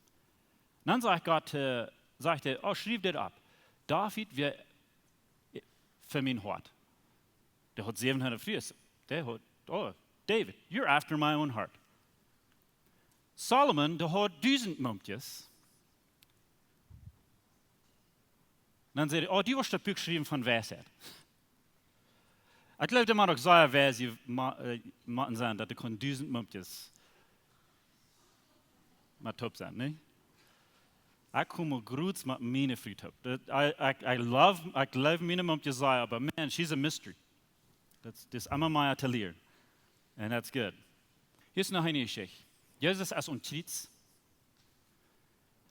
Dan sajcht Gott, äh, sajcht hee: Oh, schriew dit opp. David wia fa mien Hoat. Dee haud säwenhundat Frues. Dee haud, oh, David, you're after my own heart. Solomon, dee haud dusent Mumkjes. Dan säd hee: Oh, du woascht daut Buak schriewen von Weisheit. Ekj jleew, dee mott uk sea weis je-, ma-, äh, motten sennen, daut hee kunn dusent Mumkjes. met toop sennen, nä? Ekj kom mau groots met miene Fru toop. Daut, I, I, I love, ekj leew miene Mom Jesaja, oba man, she's a mystery. Daut, daut es emma mea to lieren. And that's good. Hia es noch eene Jeschicht. Jesus es aum Kjriez.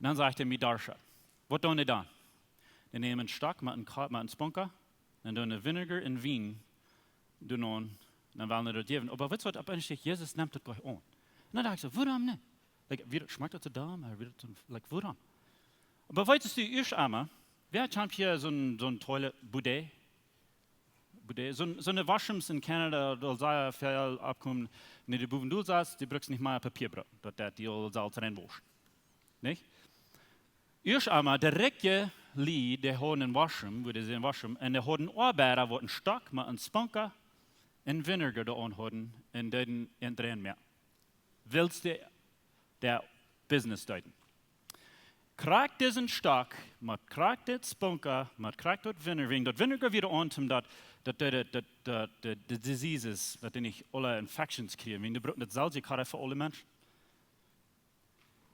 Un dan sajcht hee, mie darscht. Waut doonen dee dan? Dee nämen een Stock met een Ko-, met een Spunka, un doonen Vinegar un Wien doa aun, dan wellen dee daut jäwen. Oba weetst waut, opp eemol sajcht Jesus, nemt daut jlikj aun. Un dan docht ekj soo, wuarom nich? Like, woo daut schmakjt, daut es domm, oba woo daut, like, wuarom? Oba weetst du, ieescht emol, wie haben hia soon, soon toilet bidet, bidet, soon, soone Washrooms en Canada, doa soo väl oppkomen, nu dee bowen doa sat, dee brukt nich mea Papia brucken, daut, daut dee aul selfst reinwauschen. Nich? Ieescht emol, de rikje Lied, dee hauden een Washroom, wua dee een Washroom, un dee hauden Oabeida, waut een Stock met een Spunka un Vinegar doa aun hauden, un deeden en dreien mea. Wiels dee, dee Business deeden. Krakjt disen Stock, met krakjt dit Spunka, met krakjt daut Vinegar, daut Vinegar wia aun, om daut, daut, daut, daut, daut, daut, de diseases, daut dee nich aule infections kjrieen, wiels dee brucken daut selwje Kara fa aule Menschen.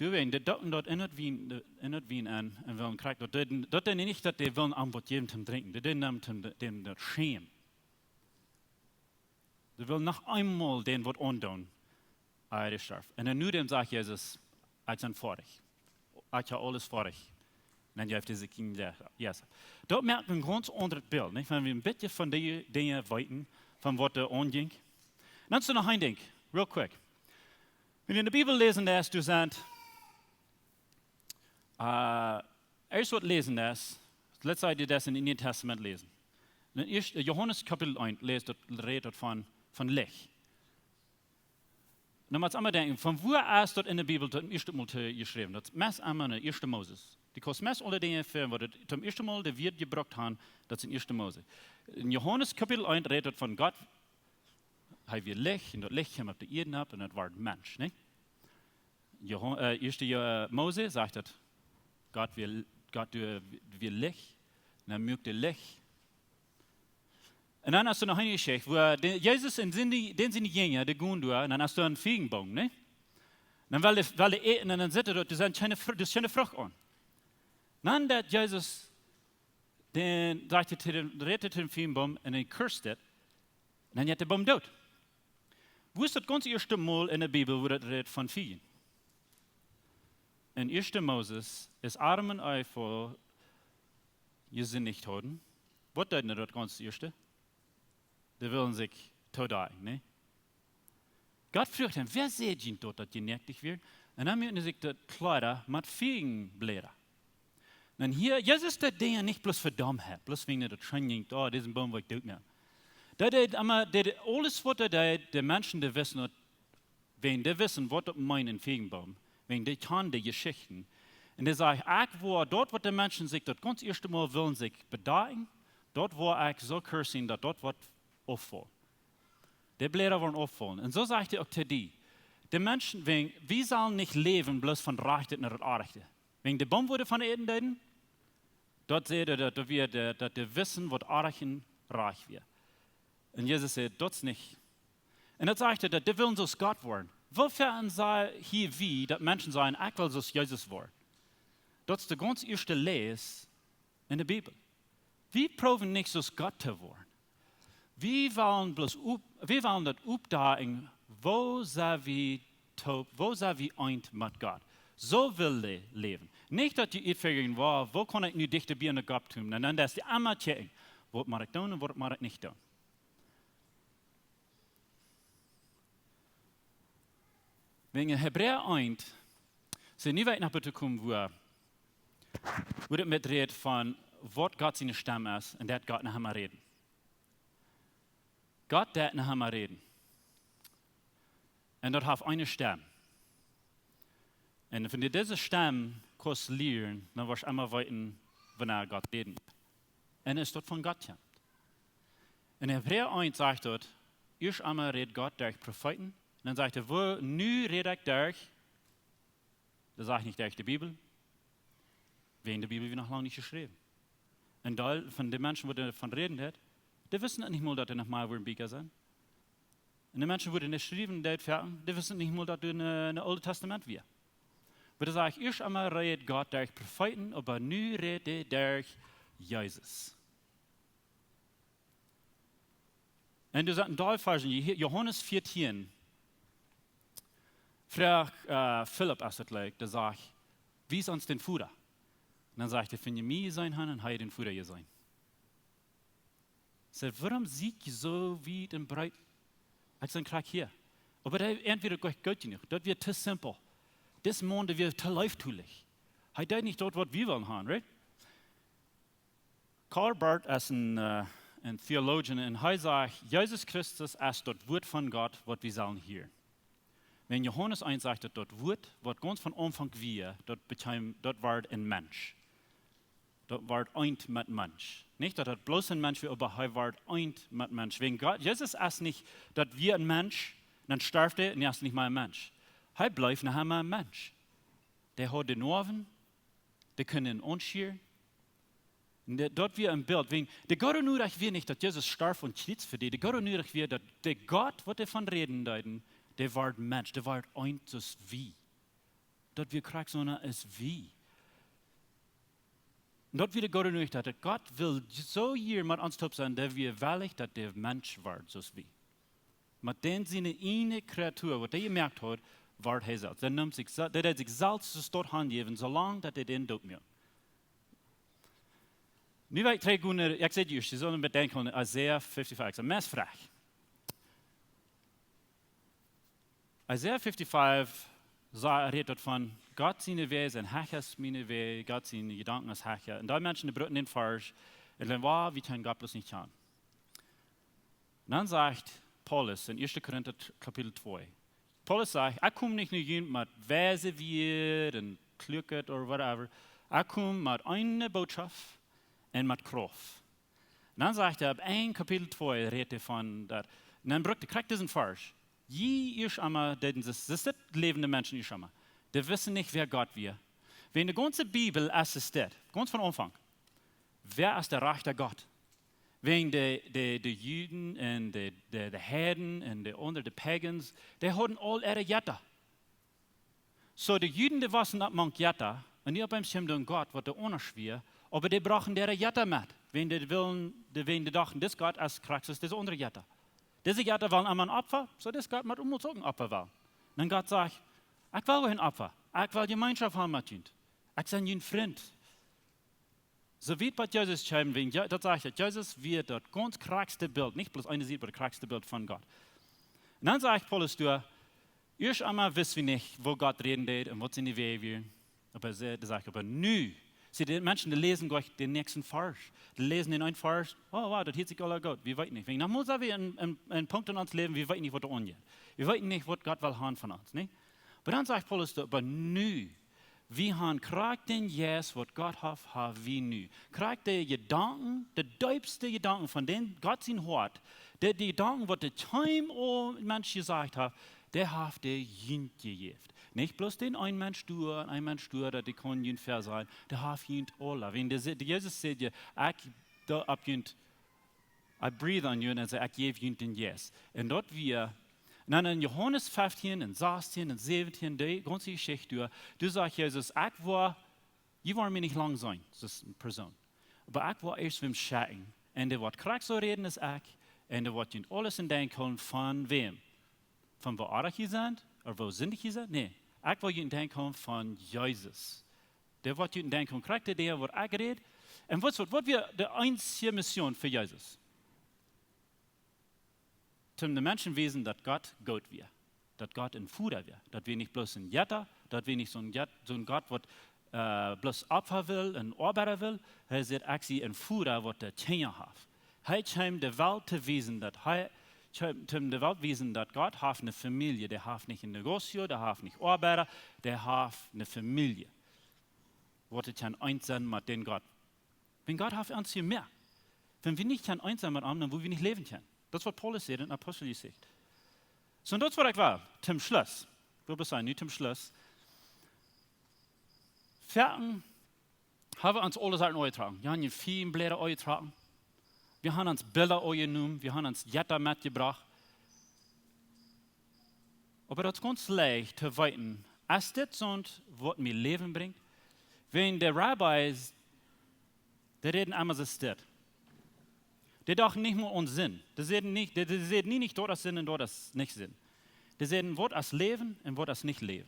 Doawäajen, dee deeden daut en daut Wien, de, en daut Wien aun, un wullen krakjt, daut deeden, daut deeden nich, daut dee wullen am waut jäwen toom drinkjen. Dee deeden am toom, däm daut schämen. Dee wullen noch eemol däm waut aundoonen, ea dee storf. Un dan nu dan sajcht Jesus, ekj sie foadich. Ekj hab aules foadich. Un dan jeft hee sikj een, jo, yes. Daut moakt een gaunz aundret Bilt, nich? Wan wie een bät von dee Dinja weeten, von waut doa aunjinkj. Un dan es doa noch een Dinkj, real quick. Wan du en de Bibel läsen deist, du sajchst, äh, ieescht waut läsen deist, let's say, du deist en daut Niee Tastament läsen. En ieescht, äh, Johanes Kapitel eent läst daut, rät daut von, von Licht. Dan motst emma denkjen, von wua es daut en de Bibel toom ieeschten Mol to, jeschräwen? Daut es meist emma en ieeschte Moses. Dee kaust meist aule Dinja finjen, waut et toom ieeschten Mol de Wieed jebrukt haben, daut es en ieeschte Mose. En Johanes Kapitel eent rät daut von Gott, hee wia Licht, un daut Licht kjeem opp de Ieed nopp, un daut wort Mensch, nich? Johan-, äh, ieeschte Jo-, Mose sajcht daut, Gott wia, Gott wia, wia Licht, un hee muak daut Licht. Un dan es doa noch eene Jeschicht, wua de, Jesus un siene, dän siene Jinja, dee gonen doa, un dan es doa een Fiejenboom, nich? Dan wellen dee, wellen dee äten, un dan sitt hee doa, doa es kjeene Fr-, doa es kjeene Frucht aun. Dan deit Jesus, dan sajcht hee to dän, rät hee to dän Fiejenboom, un hee cursed it, un dan jeit de Boom doot. Woo es daut gaunz ieeschte Mol en de Bibel, wua daut rät von Fiejen? En ieeschte Moses, aus Adam un Eva jesindicht hauden, waut deeden dee daut gaunz ieeschte? Dee wullen sikj toodakjen, nä? Gott fruach dan, wäa säd junt daut, daut jie näakjt wieren? Un dan muaken see sikj daut Kjleeda met Fiejenbläda. Dan hia, Jesus deed Dinja nich bloos fa Dommheit, bloos wäajen daut scheen jinkj, oh, disen Boom well ekj doot moaken. Daut deed emma, daut aules waut hee deed, de Menschen, dee wisten daut, wäajen dee wisten waut daut meent een Fiejenboom, wäajen dee kjanen de Jeschichten. Un dee säd, ekj woa daut waut de Menschen sikj daut gaunz ieeschte Mol wullen sikj bedakjen, daut woa ekj soo cursen daut daut woat auffaulen. De Bläda woaren auffaulen. Un soo sajcht hee uk to die. De Menschen, wäajen, wie sellen nich läwen bloos von Rajchte no daut Oajchte. Wäajen de Boom wort von äten deeden, daut säd hee, daut, daut wia de, daut dee wisten waut oajch un rajcht wia. Un Jesus säd, daut es nich. Un daut sajcht hee, daut dee wullen soo aus Gott woaren. Woo foaken saj wie, daut Menschen sajen, ekj well soo aus Jesus woaren? Daut es de gaunz ieeschte Läs en de Bibel. Wie proowen nich soo aus Gott to woaren. Wie wellen bloos op-, wie wellen daut oppdakjen, woo sent wie toop, woo sent wie eent met Gott. Soo well wie läwen. Nich daut jie utfieren, woo, woo kaun ekj nu dichta bie aun Gott komen? Un dan daut es de emma kjikjen, waut mott ekj doonen un waut mott ekj nich doonen. Wäajen Hebräa eent, sent nu wada no buten jekomen, wua, wua daut met rät von waut Gott siene Stemm es un daut Gott no am räden. Gott deit no am räden. Un daut haft eene Stemm. Un wan du dise Stemm kaust lieren, dan woascht du emma weeten, wanea Gott räden deit. Un es daut von Gott kjemt. En Hebräa eent sajcht daut, ieescht emol räd Gott derch Profeeten. Un dan sajcht hee, woo, nu räd ekj derch, daut sajcht nich derch de Bibel, wäajen de Bibel wia noch lang nich jeschräwen. Un Deel von de Menschen, waut doavon räden deeden, dee wisten nich mol, daut doa noch mea wudden Bieekja sennen. Un de Menschen, waut doa schriewen deeden, dee wisten nich mol, daut doa een, een Oolet Tastament wia. Oba daut saj ekj, ieescht emol räd Gott derch Profeeten, oba nu rät hee derch Jesus. Un doa sent een Deel Varschen, Je-, Johanes vieetieen, froagt, äh, Philip, aus daut lijkt, dee sajcht: "Wies ons dän Voda." Un dan sajcht hee: "Wan jie mie jeseenen haben, dan hab jie dän Voda jeseenen." Saj, wuarom sie jie soo wiet un breet? Ekj sie krakjt hia. Oba dee Auntwuat wia goot jenuach. Daut wia too simpel. Dis Maun, dee wia too leeftolich. Hee deed nich daut, waut wie wellen haben, right? Karl Barth es een, äh, een Theologe un hee sajcht, Jesus Christus es daut Wuat von Gott, waut wie sellen hieren. Wan Johanes eent sajcht, daut daut Wuat, waut gaunz von Aunfank wia, daut bekjeem, daut wort een Mensch. Daut wort eent met Mensch. Nich, daut daut bloos een Mensch wia, oba hee wort eent met Mensch. Wäajen Gott, Jesus es nich, daut wia een Mensch, dan storf hee, un hee es nich mea een Mensch. Hee bleef noch emma een Mensch. Dee haud de Noawen, dee kunnen am aunschieren. Un de-, daut wia een Bilt. Wäajen, de Gott nodich wia nich, daut Jesus storf aum Kjriez fa die. De Gott nodich wia, daut de Gott, waut hee von räden deed, dee wort Mensch, dee wort eent soo aus wie. Daut wia krakjt soo aus wie. Un daut wia de Gott nodich, daut Gott wull soo hia met ons toop sennen, daut wia wellich, daut hee Mensch wort, soo aus wie. Met dän siene eene Kreatua, waut hee jemoakt haud, wort hee selfst. Dee neem sikj se-, dee deed sikj selfst soo stoakj hanjäwen, soo lang daut hee dän Doot muak. Nu well ekj trigj gonen no, ekj säd ieescht, jie sellen bedenkjen, Jesaja fifty-five, ekj saj, meist froag. Jesaja fifty-five sa-, rät daut von, Gott siene Wäaj sent hecha aus miene Wäaj, Gott siene Jedanken aus hecha. Un dee Menschen, dee brucken dän Varsch, un dan, wow, wie kjennen Gott bloos nich kjanen. Dan sajcht Paulus en ieeschte Korinta t-, Kapitel twee. Paulus sajcht: "Ekj kom nich no junt met weise Wieed un Kluakheit or whatever. Ekj kom met eene Norecht un met Krauft." Un dan sajcht hee, opp een Kapitel twee rät hee von daut. Un dan brukt hee krakjt disen Varsch. Jie ieescht emol, dit, dit, dit läwende Menschen ieescht emol, dee wisten nich, wäa Gott wia. Wäajen de gaunze Bibel es daut, gaunz von Aunfank. Wäa es de rajchte Gott? Wäajen de, de, de Juden un de, de, de Heiden un de aundre, de Pagans, dee hauden aul äare Jetta. Soo, de Juden, dee wisten opp mank Jetta, un dee opp eemol kjeem doa een Gott, waut dee aundasch wia, oba dee brochten äare Jetta met. Wäajen dee wullen, dee, wäajen dee dochten, dis Gott es krakjt soo aus dise aundre Jetta. Dise Jetta wellen emma een Opfa, soo dis Gott mott uk mol een Opfa wellen. Dan Gott sajcht: "Ekj well kjeen Opfa, ekj well Jemeenschoft haben met junt. Ekj sie jun Frint." Soo wiet bat Jesus kjeem, wäajen Je-, daut sajcht, daut Jesus wia daut gaunz krakjste Bilt, nich bloos eene Sied, oba daut krakjste Bilt von Gott. Un dan sajcht Paulus doa, ieescht emol wisten wie nich, woo Gott räden deed un waut siene Wäaj wieren. Oba see, dee sajcht, oba nu, see, de Menschen, dee läsen jlikj dän näakjsten Varsch. Dee läsen dän eenen Varsch, oh wow, daut hieet sikj aula goot, wie weeten nich. Wäajen, noch mol sent wie een, een, een Punkt en ons Läwen, wie weeten nich, waut doa aunjeit. Wie weeten nich, waut Gott well haben von ons, nä? Oba dan sajcht Paulus doa, oba nu, wie haben krakjt dän Jeist, waut Gott haft, hab wie nu. Krakjt de Jedanken, de deepste Jedanken von dän Gott sien Hoat, de, de Jedanken, waut de kjeen Mensch jesajcht haft, dee haft hee junt jejäft. Nich bloos dän eenen Mensch doa, eenen Mensch doa, daut dee kunn junt väasajen, dee haft junt aula. Wäajen de, de Jesus säd je, ekj doo opp junt, I breathe on you, un hee säd, ekj jäw junt dän Jeist. Un daut wia, un dan en Johanes feftieen un sastieen un säwentieen, dee gaunze Jeschicht doa, doa sajcht Jesus, ekj woa, jie woaren mie nich lang seenen, daut es eene Persoon. Oba ekj woa ieescht wäm schekjen. Un dee woat krakjt soo räden aus ekj, un dee woat junt aules en Denkj hoolen von wäm? Von woo oajch jie sent, ooda woo sindich jie sent? Nä, ekj woa junt en Denkj hoolen von Jesus. Dee woat junt en Denkj hoolen, krakjt de Dinja, waut ekj räd. Un waut, waut, waut wia de eensje Mission fa Jesus? Toom de Menschen wiesen, daut Gott goot wia. Daut Gott een Voda wia. Daut wia nich bloos een Jetta, daut wia nich soon Jet-, soon Gott, waut, äh, bloos Opfa well un Oabeida well. Hee säd, ekj sie een Voda, waut de Kjinja haft. Hee kjeem de Welt to wiesen, daut hee kjeem, kjeem de Welt wiesen, daut Gott haft eene Famielje, dee haft nich een Negocio, dee haft nich Oabeida, dee haft eene Famielje. Waut et kaun eent sennen met dän Gott. Wan Gott haft ons hia mea. Wan wie nich kjennen eent sennen met am, dan woa wie nich läwen kjennen. Daut es, waut Paulus säd en Aposteljeschicht. Soo, un daut es, waut ekj well. Toom Schluss. Ekj well bloos sajen, nu toom Schluss. Foaken hab wie ons aule Sachen aunjetrocken. Wie haben fiene Kjleeda aunjetrocken. Wie haben ons Bilda aunjenomen. Wie haben ons Jetta metjebrocht. Oba daut es gaunz leicht to weeten, Es dit soont, waut mie Läwen brinjt? Wäajen de Rabbis, dee räden emma soo stell. Dee dochten nich mol aun Sind. Dee säden nich, dee, dee säden nie nich, daut es Sind un daut es nich Sind. Dee säden, waut es Läwen un waut es nich Läwen.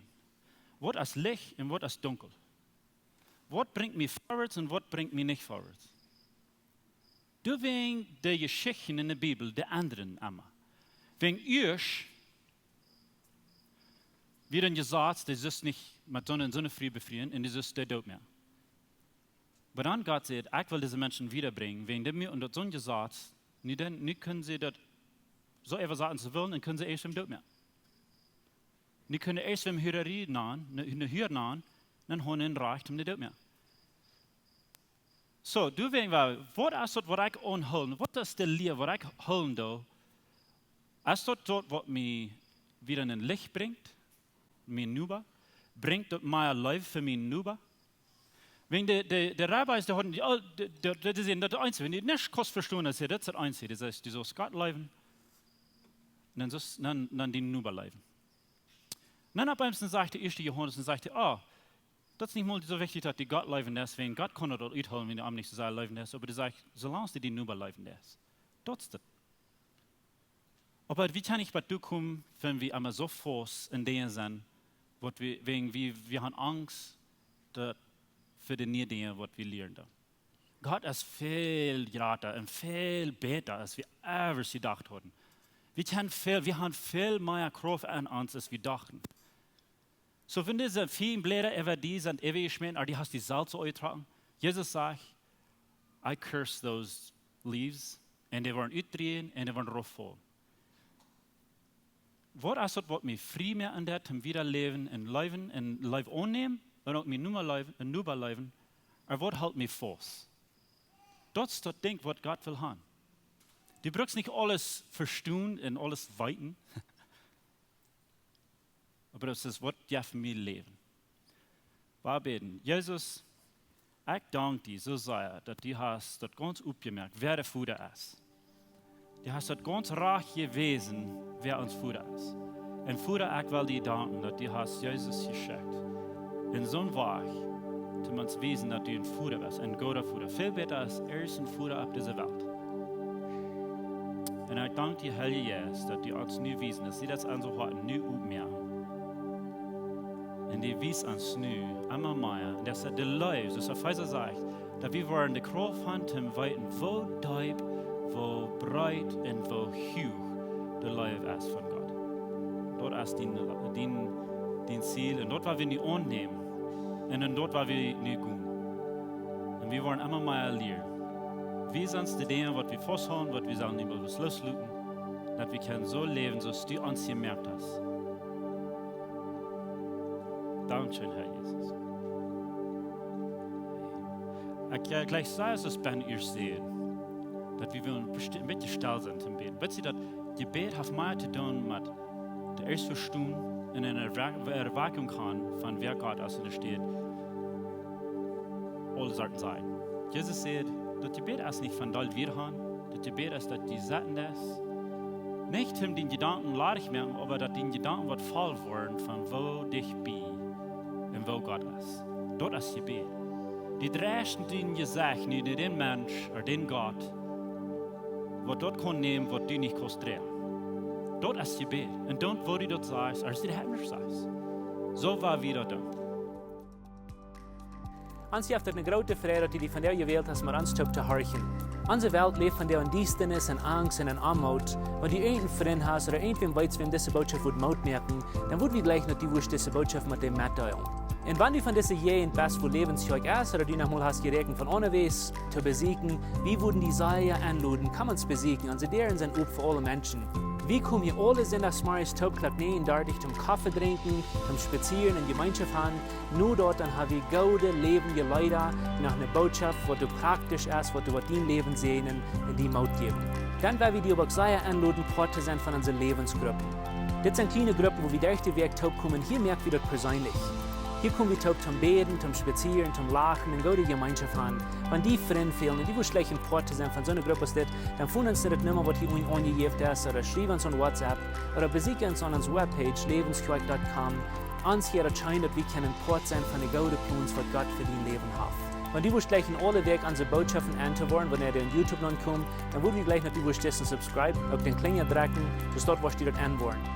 Waut es Licht un waut es Dunkel. Waut brinjt mie forwards un waut brinjt mie nich forwards. Doawäajen de Jeschichten enne Bibel, dee endren emma. Wäajen ieescht wia een Jesaz, dee sust nich met soone, soone Fru befrieen un dee sust dee doot moaken. Oba dan Gott säd, ekj well dise Menschen wiedabrinjen, wäajen dee mie un daut soon Jesaz, nu dan, nu kjennen see daut soo äwasaten aus see wellen un kjennen see ieescht wäm doot moaken. Nu kjennen see ieescht wäm Huararie nanen, ne, ne Hua nanen, dan haben see een Rajcht om dee doot moaken. Soo, doawäajen, waut es daut, waut ekj aunhool? Waut es de Lia, waut ekj hoolen doo? Es daut daut, waut mie wada en Licht brinjt? Mien Noba? Brinjt daut mea Leew fa mienen Noba? Wäajen de, de, de Rabbis, dee hauden, dee, aul-, dee, dee, dee säden, daut es daut eensje, wan du nuscht kaust vestonen, dan säd, daut es daut eensje. Daut es, du saust Gott leewen, un dan saust, dan, dan dienen Noba leewen. Un dan opp eemol sajcht de ieeschte Johanes, un sajcht hee, oh, daut es nich mol soo wichtich, daut du Gott leewen deist, wäajen Gott kaun daut aul uthoolen, wan du am nich soo sea leewen deist. Oba dee sajcht, soo lang aus du dienen Noba leewen deist. Daut es daut. Oba wie kjennen nich bat doa komen, wan wie emma soo faust en Dinja sent, waut wie, wäajen wie, wie haben Angst, daut fa de niee Dinja, waut wie lieren dan. Gott es väl jrata un väl bäta, aus wie ever jedocht hauden. Wie kjennen väl, wie haben väl mea Krauft aun ons, aus wie dochten. Soo, wan dise fienen Bläda äwa die sent äwajeschmäten, ooda du hast dee selfst utjetrocken. Jesus sajcht, I curse those leaves, un dee woaren utdrieejen un dee woaren rauffaulen. Waut es daut, waut mie frie moakt en daut, om wada läwen un leewen un Leew aunnämen, dan uk mien Noba leewen, un Noba leewen, oba waut helt mie faust? Daut es daut Dinkj, waut Gott well haben. Du brukst nich aules vestonen un aules weeten. Oba daut es, waut jeft mie Läwen. Wie bäden. Jesus, ekj dank die soo sea, daut du hast daut gaunz opjemoakt, wäa de Voda es. Du hast daut gaunz rajcht jewäsen, wäa ons Voda es. Un Voda, ekj well die danken, daut du hast Jesus jeschekjt. En soon Wajch, om ons to wiesen, daut du een Voda best, een gooda Voda. Väl bäta aus irjent een Voda opp dise Welt. Un ekj dank die, Heilja Jeist, daut du ons nu wiesen, daut du daut aun soo Hoaten nu opmoakst. Un du wiest ons nu emma mea, un daut es de Leew, soo aus Efeesa sajcht, daut wie woaren de Krauft haben, om to weeten, woo deep, woo breet un woo huach de Leew es von Gott. Daut es dien, dien, dien Ziel, un daut woa wie nu aunnämen, un en daut woa wie nu gonen. Un wie woaren emma mea lieren. Wies ons de Dinja, waut wie fausthoolen, waut wie sellen nich mea loslooten, daut wie kjennen soo läwen, soo aus du ons jemoakt hast. Dankscheen, Herr Jesus. Ekj, ekj jlikj sea, aus Ben ieescht säd, daut wie wellen besti-, een bät stell sennen toom bäden. Weetst du, daut Jebäd haft mea to doonen met de ieescht vestonen un eene Erwa-, Erwoakjunk haben von wäa Gott es, enne Städ aule Sachen sajen. Jesus säd, daut Jebäd es nich von daut wada han, daut Jebäd es, daut du sajen deist, nich om diene Jedanken ladich moaken, oba daut diene Jedanken waut voll woaren von woo dicht bie un woo Gott es. Daut es Jebäd. Du dreist dien Jesecht nu no dän Mensch ooda dän Gott, waut daut kaun nämen, waut du nich kaust droagen. Daut es Jebäd. Un dan, woo du daut sajst, aus du daut nich sajst. Soo woa wie daut doonen. Ons jeft et eene groote Freid, daut du die vondoag jewält hast, met ons toop to horchen. Onse Welt läft vondoag en Diestanis, en Angst un en Oamoot. Wan du irjent een Frint hast ooda irjentwäm weetst, wäm dise Botschaft wudd Moot moaken, dan wudd wie jleichen, daut du wurscht dise Botschaft met däm metdeelen. Un wan du von dise Jäajent best, wua Läwens Kjoakj es, ooda du noch mol hast jeräakjent von aundawäajes to besieekjen, wie wudden die sea enloden, komm ons besieekjen. Onse Däaren sent op fa aule Menschen. Wie komen hia aule Sindachsmorjes toop Klock näajen dartich toom Koffe drinkjen, toom spazieren un Jemeenschoft haben. No daut dan ha wie goode läwendje Leeda, noch eene Botschaft, waut doa praktisch es, waut doa woat dien Läwen säajnen un die Moot jäwen. Dan woa wie die oba uk sea enloden, Poat to sennen von onse Läwensgruppen. Dit sent kjliene Gruppen, wua wie derch de Wäakj toop komen. Hia moak wie daut perseenlich. Hia kom wie toop toom bäden, toom spazieren, toom lachen un goode Jemeenschoft haben. Wan die Frind fälen un du wurscht jleichen Poat to sennen von soone Grupp aus dit, dan foon ons no de Numma, waut hia unjen aunjejäft es, ooda schriew ons aun WhatsApp, ooda besieekj ons aun onse Webpage, läwens kjoakj dot com. Ons hia daut scheen, daut wie kjennen Poat senn von de goode Plons, waut Gott fa dien Läwen haft. Wan du wurscht jleichen aule Wäakj onse Bootschoften en to woaren, wanea dee en YouTube nopp komen, dan wudd wie jleichen, daut du wurscht disen subscribe, uk dän Kjlinja drekjen, soo daut wurscht du daut en woaren.